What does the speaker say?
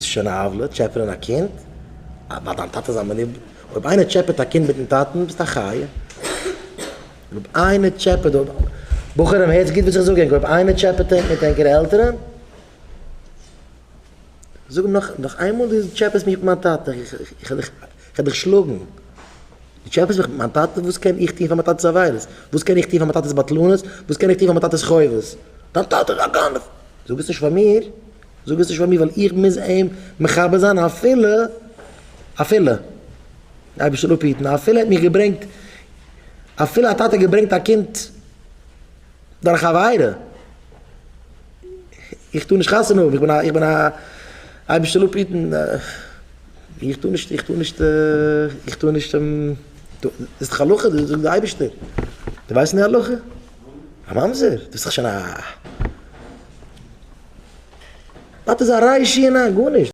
איז שוין א עוולה, טשעפענען א קינד, ווייל דיין טאטע איז א מנוול, אויב איינער טשעפעט א קינד מיטן טאטן ביסטו א חיה, אויב איינער טשעפעט, בחורים הערטס גוט וואס איך זאג ענק, אויב איינער טשעפעט ענק מיט ענקערע עלטערן, זאג אים נאך נאך איינמאל דו טשעפעסט מיך מיט מיין טאטע, איך וועל דיך שלאגן, דו טשעפעסט מיך מיט מיין טאטע, וואס קען איך טון פאר מיין טאטע'ס עבירות, וואס קען איך טון פאר מיין טאטע'ס בטלנות, וואס קען איך טון פאר מיין טאטע'ס חובות, דיין טאטע איז א גנב, זאג עס נישט פאר מיר. זאג עס נישט פאר מיר ווייל איך מוז אים מכבד זיין אפילו אפילו די אייבערשטער זאל אפהיטן אפילו ער האט מיך געברענגט אפילו א טאטע האט געברענגט א קינד דורך עבירה איך טאר נישט חתונה האבן איך בין א איך בין א אייבערשטער זאל אפהיטן איך טאר נישט איך טאר נישט איך טאר נישט דאס איז דאך הלכה דאס זאגט די אייבערשטער דו ווייסט נישט די הלכה? א ממזר דאס איז דאך שוין א. טאטע איז א ריישי און א גארנישט.